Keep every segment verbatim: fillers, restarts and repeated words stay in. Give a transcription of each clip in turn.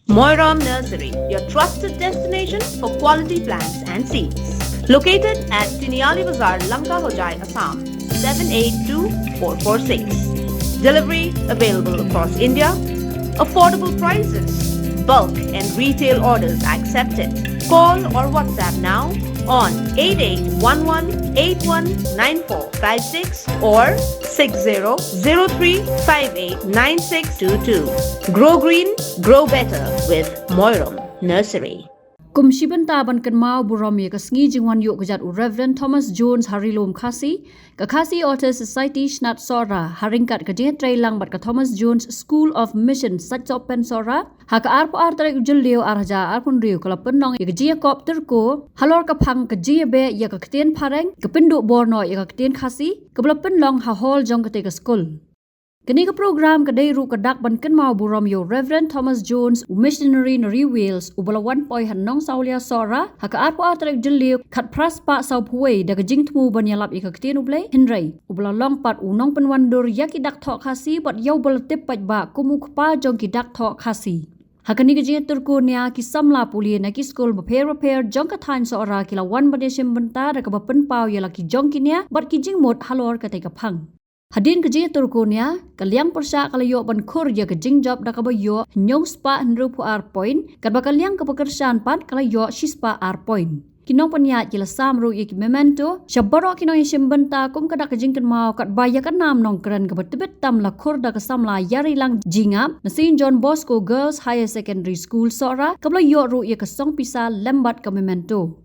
Moiram Nursery, your trusted destination for quality plants and seeds. Located at Tiniali Bazar, Lanka Hojai, Assam, seven eight two four four six. Delivery available across India. Affordable prices. Bulk and retail orders accepted. Call or WhatsApp now on eight eight one one eight one nine four five six or six zero zero three five eight nine six two two. Grow green, grow better with Moiram Nursery. Kum shi bynta ban kynmaw burom ïa ka sngi jingwan ïuh kjat u Reverend Thomas Jones ha Ri Lum Khasi, ka Khasi Authors Society Shnat Sohra, ha ryngkat ka jingïatreilang bad ka Thomas Jones School of Mission Saitsohpen Sohra, ha ka arphew ar tarik u Jylliew ar hajar arphew hynriew ka la pynlong ïa ka jingïakop tyrko halor ka phang ka jingïabeh ïa ka ktien phareng, ka pynduh bor noh ïa ka ktien Khasi, kaba la pynlong ha hall jong katei ka skul. Kane ka program ka dei ruh ka dak ban kynmaw burom ïa u Reverend Thomas Jones, u missionary na Ri Wales, uba la wan poi ha Nongsawlia Sohra ha ka arphew ar tarik Jylliew khatphra spah sawphew wei da ka jingthmu ban ïalap ïa ka ktien U Blei, hynrei uba la long pat u nongpynwandur ïa ki dak thoh Khasi bad ïa uba la tip paidbah kum u kpa jong ki dak thoh Khasi. Ha kane ka jingïatyrko nia, ki samla pule na ki skul bapher bapher jong ka thaiñ Sohra ki la wan ban ïashim bynta da kaba pynpaw ïa la ki jong ki nia bad ki jingmut halor katei ka phang. Hadien ka jingïatyrko nia, ka liang pyrshah ka la ïoh ban khur ïa ka jingjop da kaba ïoh hynñiew spah hynriewphew ar point, katba ka liang kaba kyrshan pat ka la ïoh shi spah ar point. Ki nongpynïaid ki la sam ruh ïa ki memento sha baroh ki nongïashim bynta kum ka dak ka jingkynmaw katba ïa ka nam nongkren kaba tbit tam la khur da ka samla Ïareilang Jingap na Saint John Bosco Girls Higher Secondary School Sohra, kaba la ïoh ruh ïa ka song pisa lem bad ka memento.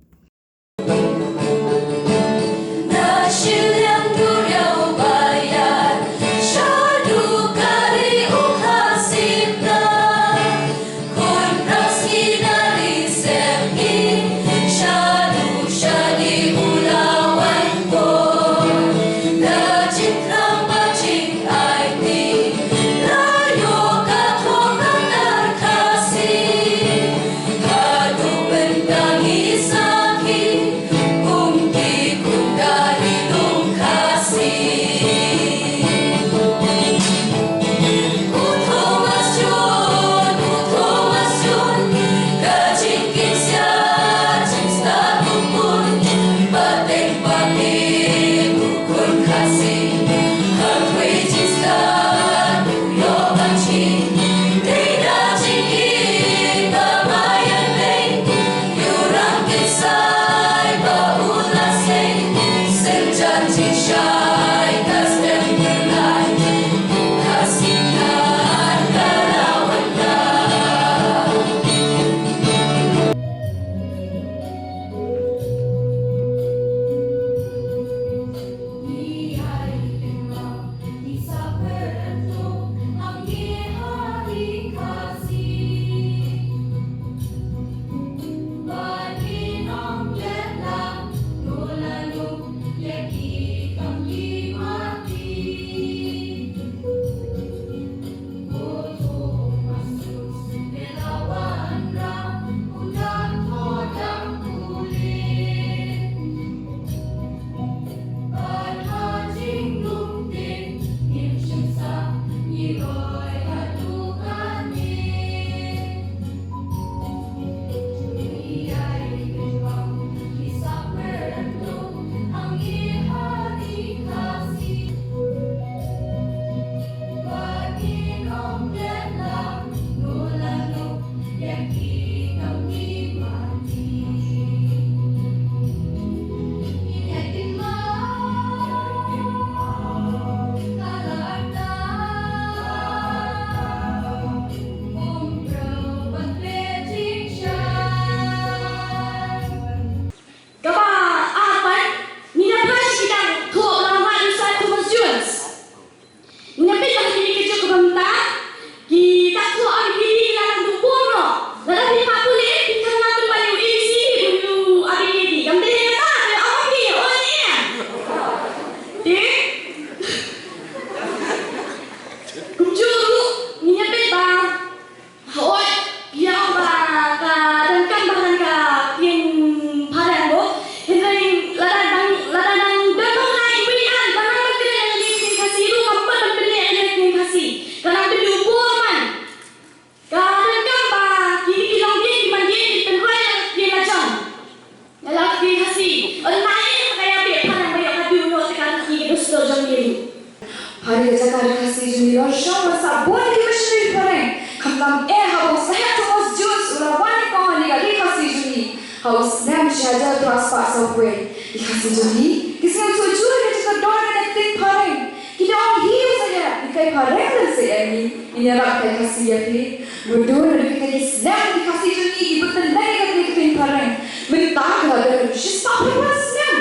Ha u snem shi hajar phra spah sawphew wei, ki Khasi jong ngi ki sngewthuh jur ïa ka jingkordor ka ktien phareng. Ki da ong hi u sahiar, ïa kai phareng lem sa ïa ngi, ngin ïarap kai Khasi ïa phi. Mudui naduh kita ki snem ki Khasi jong ngi ki bteng ïa ka ktien phareng. Mynta ka la dei naduh shi spah phew snem.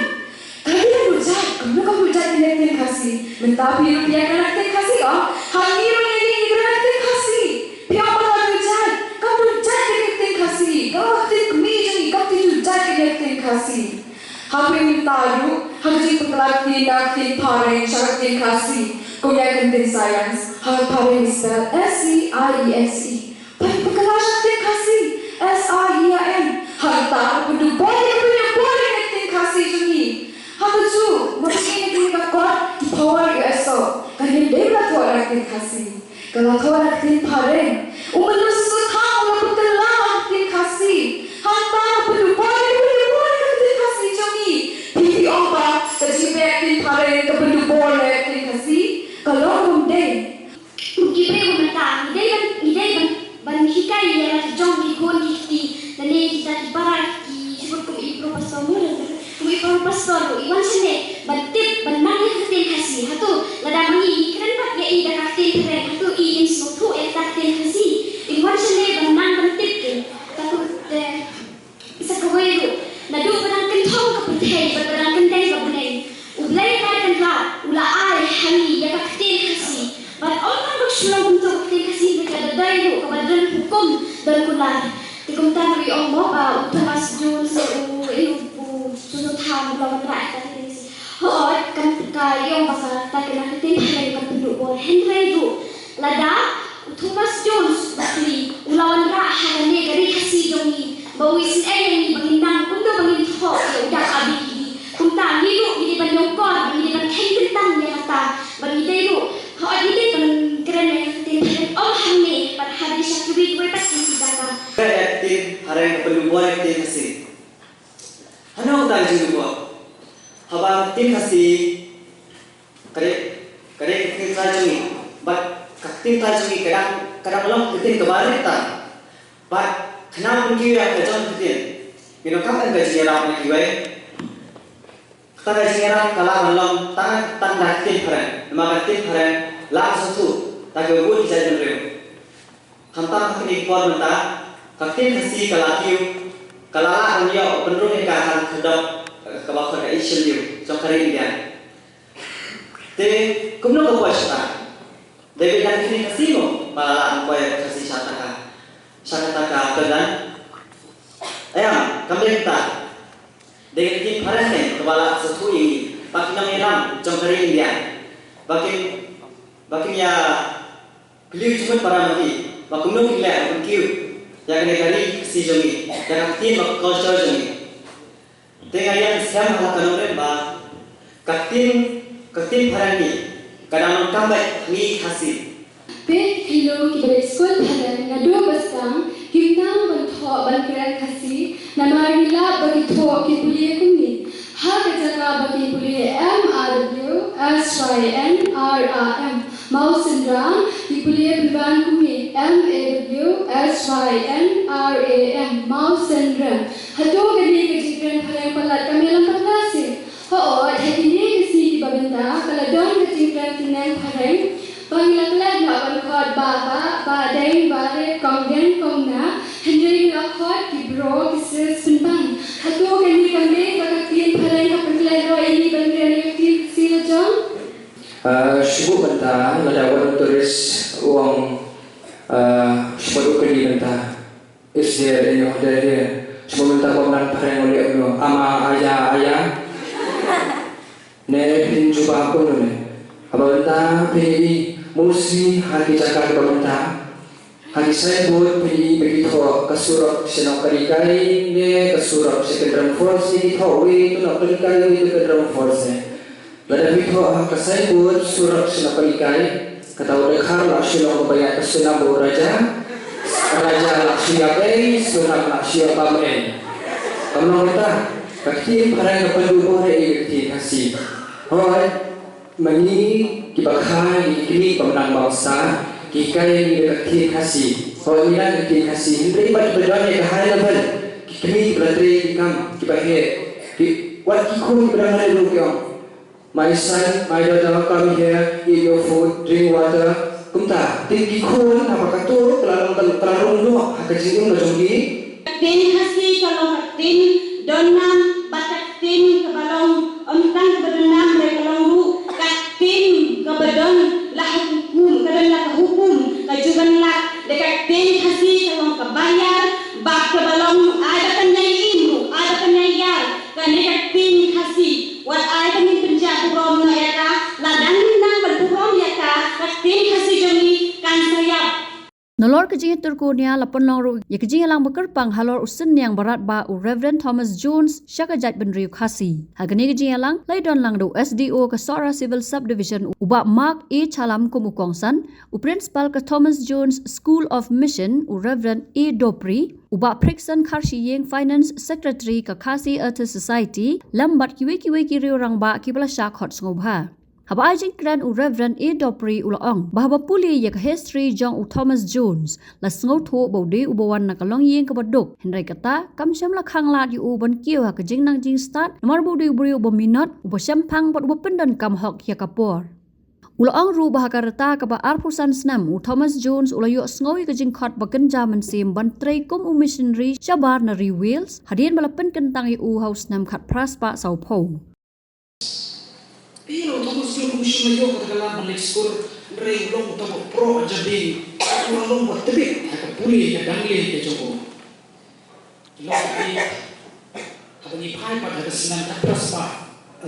Ka dei ka dujat, kumno ka dujat ka ktien Khasi. Mynta phi ruh phi ïa ka ktien Khasi, oh. Hangne ruh ngi ïa ka ktien Khasi. Phi ong ba ka dujat, ka dujat ka ktien Khasi. Ka ktien kmie jong ngi, ka dujat ka ktien Khasi. Ha kawei mynta ruh, ha ka jingpynkhlad ktien na ktien phareng sha ka ktien Khasi. Kum ïa ka ktien science, ha ka phareng spell S C I E N C E. Pynkylla sha ka ktien Khasi, S I E I N. Hangta, pynduh bor ïa ka pynduh bor ïa ka ktien Khasi jong ngi. Ha kajuh, nga pyrkhat ïa kane ka kot, ki power U S O. Ka ïa dei ba la thoh na ka ktien Khasi. Ka la thoh na ka ktien phareng. U Myllung Sutha u la pynkylla ha ka ktien Khasi. Hangta, pynduh bor ïa ka pynduh bor ïa ka ktien Khasi jong ngi. Phi phi ong ba, ka jingbeh ktien phareng, ka pynduh bor ïa ka ktien Khasi. Ka long kum dei. Ki briew mynta, ngi dei ban, ngi dei ban, ban hikai ïa la ki jong ki khun ki kti, lane kita ki para ki shibun kum i Professor Moore, kum i Professor ruh, i wan shane, ban tip, ban nang ïa ka ktien Khasi, hato, lada ma ngi, ngi kren pat ïa i da ka ktien phareng, hato i in sngewthuh ïa ka ktien Khasi, in wan shane, ban nang ban tip kin, ta kum, te, Sa kawei ruh, naduh ba dang kynthong ka pyrthei bad ba dang kyndeng ka bneng, U Blei Trai Kynrad u la ai ha ngi ïa ka ktien Khasi. Bad ym tang ba shu long kumto ka ktien Khasi, hynrei ka da dei ruh kaba don hukum don kular. Te kumta ruh i ong mo ba u Thomas Jones, u, u, u Joseph Tham u la wanrah ïa ka ktien Khasi. Hooid, kam, ka, i ong ba kata ka ktien Khasi kam pynduh bor, hynrei ruh lada u Thomas Jones Barclay u la wanrah ha kane ka ri Khasi jong ngi, ba u isynei ïa ngi ba ngin nang kumno ba ngin thoh ïa u dak A B C D. Kumta ngi ruh ngi dei ban ïoh kor, ngi dei ban kheiñ kyntang ïa kata, ba ngi dei ruh, hooid ngi dei ban kren ïa ka ktien phareng ym hangne, bad ha dei sha kiwei kiwei pat ki jaka. Ka ktien phareng ka pynduh bor ïa ka ktien Khasi. Hano ka jingduh bor? Haba ka ktien Khasi ka dei, ka dei ka ktien trai jong ngi. Bad ka ktien trai jong ngi ka dang, ka dang long ka ktien kaba rit tam. Bad khnang ban kiew ïa ka jong ka ktien, ngin ong kam don ka jingïarap na kiwei. Kata ka jingïarap ka lah ban long tang, tang da ka ktien phareng. Namar ka ktien phareng lah ban sngewthuh da kiwei ki jait bynriew. Khamtam ha kine ki por mynta, ka ktien Khasi ka la kiew, ka la lah ban ïoh pynrung ïa ka ha ka khyrdop, eh, kaba khot ka Ancient Liu jong ka ri India. Te kumno ka poi shata? Dei beit da ka ktien Khasi mo ba la lah ban poi ïa ka Khasi sha kata ka, sha kata ka kyrdan? Em, kam dei kata. Dei ka ktien phareng ne kaba la sngewthuh ïa ngi ba ki nongïalam jong ka ri India, ba kin, ba kin ïa kylli jingmut para ma ki ba kumno kin leh ban kiew ïa kane ka ri Khasi jong ngi, ïa ka ktien bad ka culture jong ngi. Te nga ïa skhem ha la ka nongrim ba ka ktien, ka ktien phareng ngi ka dang donkam beit ha ngi Khasi. Peit phi lo kiba dei skul phareng naduh ba sdang kim nang ban thoh ban kren Khasi namar ngi lap ba ki thoh ki pule kumne. Ha ka jaka ba ki pule M A W, S Y N R A M, Mawsynram, ki pule pynban kumne M A W, S Y N R A M, Mawsynram. Hato kane ka jingkren phareng palat kam ïalam pat la shisha? Hooid, ha kine ki sngi kiba bynta ka la don ka jingkren tyneng phareng. Ba ngi la klet noh ban khot Bah Bah, Bah Deng, Bah Rit, Kong Deng, Kong Na, hynrei ngi la khot ki bro, ki sis pynban. Hato kane kam dei ba ka ktien phareng ka pynklet roi ïa ngi ban kren ïa ka ktien Khasi la jong? Ah, shu buh bynta, lada wat u tourist u ong, ah, shu buh u kylli bynta. Is there any order here? Shu buh bynta, bym nang phareng u leh kumno? Ama, aya, aya. Ne phin jubab kumno ne? Haba mynta phin ïohi mostly ha ki jaka kiba mynta, ha ki signboard phin ïohi ba ki thoh ka surok sha Nongkalikai ne ka surok sha Kyndram Falls ne ki thoh way to Nongkalikai, way to Kyndram Falls ne. Lada phi thoh ha ka signboard surok sha Nongkalikai, kata u dkhar lah shu long kaba ïaid ka Sunam bad u Raja, Raja lah shu ïap ei, Sunam lah shu ïap bam ei. Kam long kumta, ka ktien phareng ka pynduh bor ïa ka ktien Khasi. Hooid, ma ngi kiba kha, ngi ki kmie kiba nang bamsa, ki hikai ïa ngi da ka ktien Khasi. Hooid, ngi nang ka ktien Khasi, hynrei bad kiba don ïa ka high level, ki Kine ki ba la trei ki kam ki ba heh, ki wat ki khun ki ba dang heh ruh ki ong, "My son, my daughter, come here, eat your food, drink water." Kumta, te ki khun haba ka tur ka la long ka la rung noh ha ka jingim ka jong ki. Ka ktien Khasi ka long ka ktien don nam bad ka ktien kaba long ym tang kaba don nam hynrei ka long ruh ka ktien kaba don la hukum, ka don la ka hukum ka ju ban lad. Da ka ktien Khasi ka long kaba ïar bad kaba long ai ba kan ïai im ruh, ai ba kan ïai ïar. Kane ka ktien Khasi wat ai ba ngin pynjah burom noh ïa ka, la dang ngin nang ban burom ïa ka, ka ktien Khasi jong ngi kan sa ïap. Nalor ka jingïatur kyrpang la pynlong ruh ïa ka jingïalang ba kyrpang halor u synñiang barat ba u Reverend Thomas Jones sha ka jaitbynriew Khasi. Ha kane ka jingïalang la ïadon lang da u S D O ka Sohra Civil Subdivision u Bah Mark A Chalam kum u kongsan, u Principal ka Thomas Jones School of Mission u Reverend A Dopri, u Bah Phrickson Kharshiing Finance Secretary ka Khasi Arthur Society, lem bad kiwei kiwei ki riew rangbah ki ba la shah khot sngewbha. Haba ai jingkren u Reverend A Dopri u la ong ba haba pule ïa ka history jong u Thomas Jones, la sngewthuh ba u dei uba wan na ka longïing kaba duk, hynrei kata kam shym la khanglad ïa u ban kiew ha ka jingnang jingstad, namar ba u dei u briew uba minot, uba shemphang bad uba pyndonkam hok ïa ka por. U la ong ruh ba ha ka rta kaba arphew san snem u Thomas Jones u la ïohsngew ïa ka jingkhot ba kynja mynsiem ban trei kum u missionary shabar na ri Wales, hadien ba la pynkyntang ïa u ha u snem khatphra spah sawphew. Phi ïoh Thomas Jones um shym la ïoh kata ka lad ban leit skul, hynrei u long uta uba proh hajan ding, u la long uba tbit ha ka pule ka dang lei ka jong u. Ki long ki, haba ngi phai pat ha ka snem khatphra spah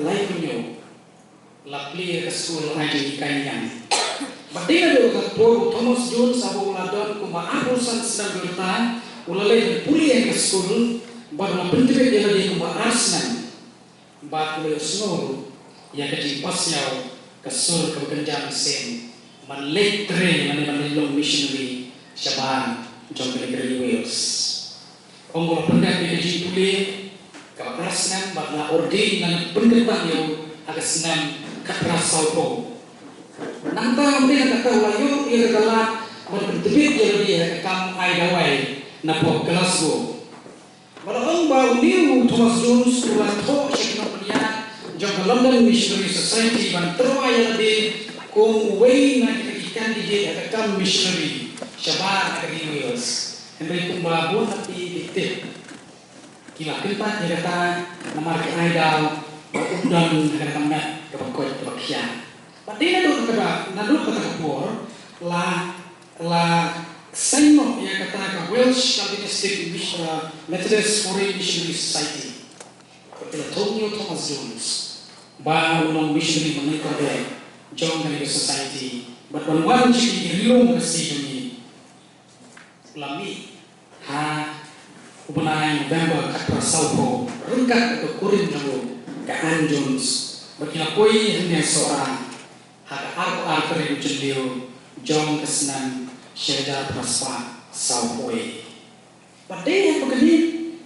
laiphew hynñiew, la plie ka skul ai jinghikai niam. Bad dei naduh kata ka por u Thomas Jones haba u la don kumba arphew san snem ka rta, u la leit pule ha ka skul bad u la pyntbit ïa lade kumba ar snem. Bad u la ïohsngew ruh ïa ka jingpasiaw ka sur kaba kynja mynsiem ban leit trei lane ban leit long missionary shabar jong kane ka ri Wales. Ong u la pyndep ïa ka jingpule kaba ar snem bad la ordain lane pynkyntang ïa u ha ka snem khatphra sawphew. Nangta ym dei na kata, u la ïoh ïa ka lad ban pyntbit ïa lade ha ka kam ai dawai na pdeng Glasgow. Ba la ong ba une u Thomas Jones u la thoh sha ki nongpynïaid jong ka London Missionary Society ban tyrwa ïa lade kum uwei na kita ki candidate ha ka kam missionary shabar na ka ri Wales. Hynrei kumba bun na phi ki tip, ki la kyntait ïa kata namar ki ai daw ba um don ha kata ka met kaba koit kaba khiah. Bad dei naduh kata, naduh kata ka por la, la seng noh ïa kata ka Welsh Calvinistic Mis-, uh, Methodist Foreign Missionary Society. Bad ki la thung ïa u Thomas Jones ba un long missionary mynnyngkong jong kane ka society bad ban wan sha ki ri lum Khasi jong ngi. La mih ha u bnai November khatphra sawphew ryngkat ka kurim jong u ka Ann Jones bad ki la poi hangne ha Sohra ha ka arphew ar tarik u Jylliew jong ka snem shi hajar phra spah sawphew wei. Bad dei ha kane,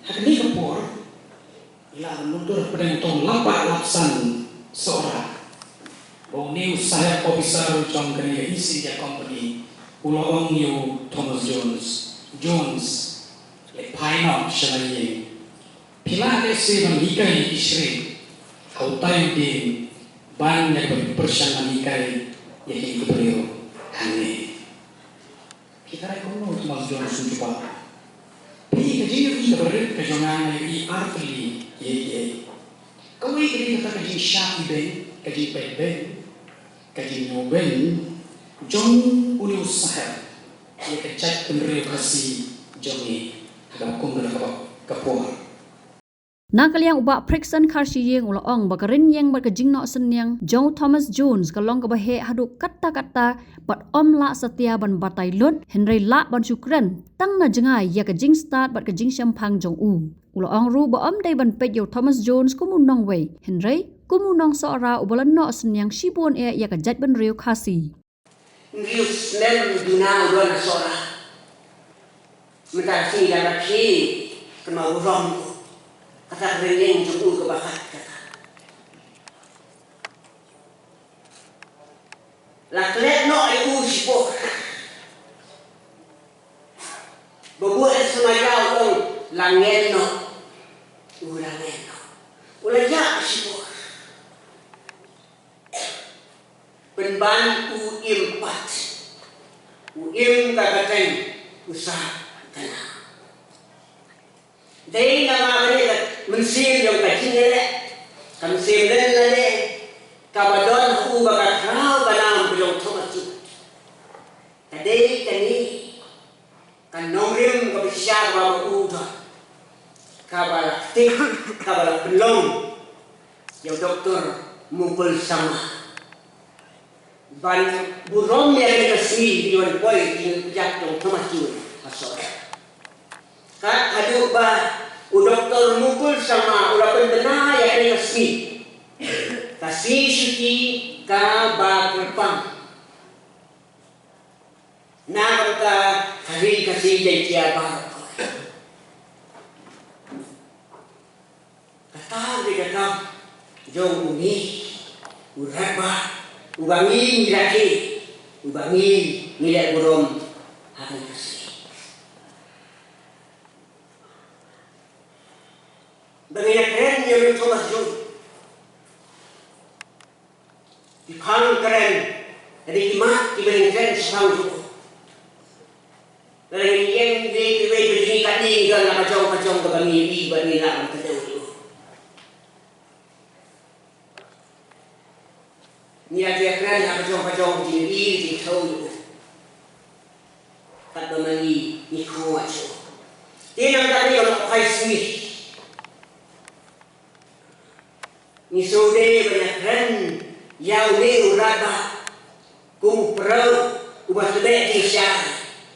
ha kane ka por, ngi la mynta pdeng u tong lapbah lapsan Sohra ba une u saheb officer jong kane ka East India Company u la ong ïa u Thomas Jones, "Jones, leit phai noh sha la ïing. Phi lah lehse ban hikai ïa ki shrek ha utai u dieng ban ïa kaba pyrshang ban hikai ïa kine ki briew hangne." Ki kren kumno u Thomas Jones u jubab, "Phi, ka jingïohi kaba rit ka jong nga nga ïohi ar tylli kiei kiei. Kawei ka dei kata ka jingshah ibeiñ, ka jingpeit beiñ, ka jingñiew beiñ jong une u saheb ïa ka jaitbynriew Khasi jong ngi ha kaba kum kata ka por." Na ka liang u Bah Phrickson Kharshiing u la ong ba ka rynïeng bad ka jingnoh synñiang jong u Thomas Jones ka long kaba heh haduh katta katta bad ym lah satia ban batai lut, hynrei lah ban shu kren tang na jngai ïa ka jingstad bad ka jingshemphang jong u. U la ong ruh ba ym dei ban peit ïa u Thomas Jones kum u nongwei, hynrei kum u nongsohra uba la noh synñiang shibun eh ïa ka jaitbynriew Khasi. Ngi u snem duna u don ha Sohra. Mynta shi da la shi kynmaw burom kata ka rynïeng jong u kaba khat kata. La klet noh ïa u shipor. Ba buh ïa u sngewbha ïa u ong, La ngen noh, u la ngen noh. U la ïaid shipor. Pynban u im pat. U im ka kyrteng u Sah Tana. Dei namar kane ka mynsiem jong ka jingïaleh, ka mynsiem leh lade, kaba don ha u ba ka khraw ka nam ka jong Thomas Jones. Ka dei kane ka nongrim kaba shisha kaba ma u don, kaba la ktik, kaba la pynlong ïa u Doktor Mukul Sangma ban burom ïa kane ka sngi, ki wan poi ki jingpynjah jong Thomas Jones ha Sohra. Kat haduh ba u Doktor Mukul Sangma u la pynbna ïa kane ka sngi, ka sngi shuti kaba kyrpang na ka bynta ka Ri Khasi Jaiñtia baroh. Kata ka dei ka kam jong une u rangbah uba ngi ngi rakhe, uba ngi ngi leh burom ha kane ka sngi. Ba ngin ïakren ïa u Thomas Jones, ki phang kren, ka dei ki mat kiba ngin kren shaphang jong u. Lada ngin ïeng ïa kiwei kiwei, ngi katne ngi don la ka jong ka jong kaba ngi ïohi ba ngi lah ban kdew ïa u. Ngi la ïakren ha ka jong ka jong, jingïohi jingthew ïa u. Katba ma ngi ngi khot ïa u. Te nangta ngi la phai sngi. Ngi shu dei ban ïakren ïa une u rangbah kum u pyrshah uba tbeh jingshai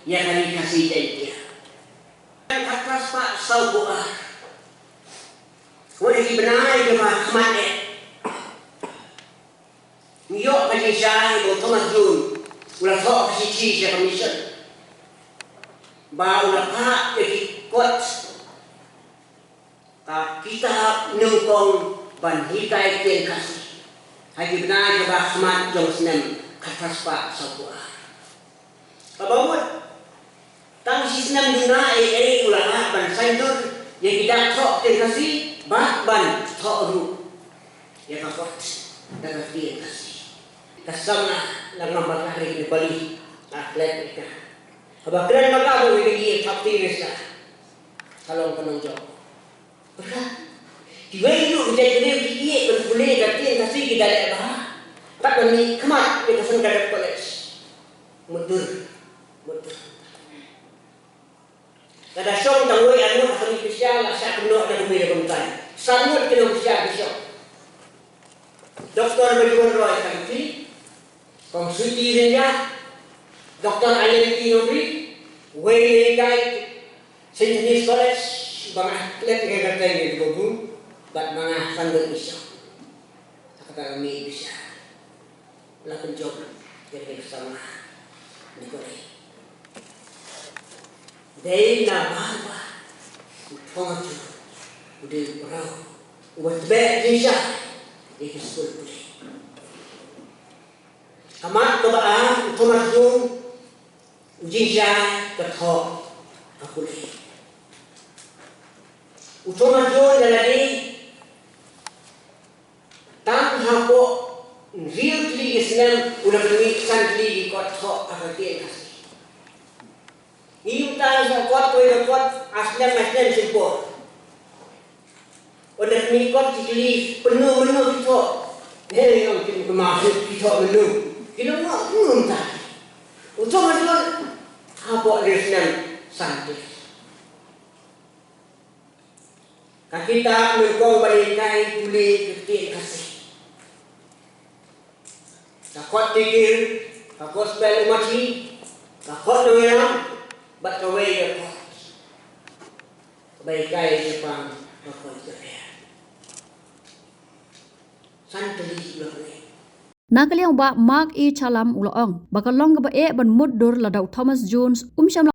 ïa ka Ri Khasi Jaiñtia. Ka khatphra spah sawphew ar. Wat ïa ki bnai kiba khmat eh, ngi ïoh ka jingshai ba u Thomas Jones u la thoh ka shithi sha ka mission ba u la phah ïa ki kot, ka kitab nyngkong ban hikai ktien Khasi ha ki bnai kiba khmat jong u snem khatphra spah sawphew ar. Kaba mut, tang shi snem duna ei ei u la lah ban saiñdur ïa ki dak thoh ktien Khasi bad ban thoh ruh ïa ka kot da ka ktien Khasi. Ka samla la ngam bakla ri ne bali la klet ïa ka. Haba kren ma ka ba ïa ka ïa thap ti ris la ka long ka nongjop. Kiwei ruh ki jait briew ki ïeh ban pule ka ktien Khasi ki da leh bha. Kat ban mih khmat ïa ka Saint Catherick College. Mutdur, mutdur. Lada shong tang wei ar ngut ha ka mih bishar la shah kumno da kumne da kumtai. San ngut ki nongbishar ki shong. Doktor Bajuwan Roy Khamti, Kong Sweety Rynjah, Doktor Aileen T Nongri, wei ne kai Saint Denis College, ba nga klet ïa ka kyrteng ïa ka bun, bad ba nga san ngut ki shong. Ha kata ka mih bishar la pynjop ïa ka samla ne ko dei. Dei na ba ba u Thomas Jones u dei u pyrshah uba tbeh jingshai ïa ki skul pule. Ka mat kaba ar, u Thomas Jones u jingshai ka thoh ka pule. U Thomas Jones da lade tang hapoh hynriew tylli ki snem u la pynmih san tylli ki kot thoh ha ka ktien Khasi. Ngi ïohi tang sa kot, kawei ka kot ar snem ar snem shipor. Ynda ki kot ki kylli, mynno mynno ki thoh? Hei, ong ki, kumno ki thoh mynno? Ki long mynno mynta. U Thomas Jones hapoh hynriew snem san tylli. Ka kitab nyngkong ban hikai pule ka ktien Khasi. Ka kot Tikir, ka Gospel u Mathi, ka kot Nongïalam, bad kawei ka kot ba hikai shaphang ka kot Khasi. San tylli ki la pule. Na ka liang u Bah Mark E Chalam u la ong ba ka long kaba eh ban mutdur lada u Thomas Jones um shym la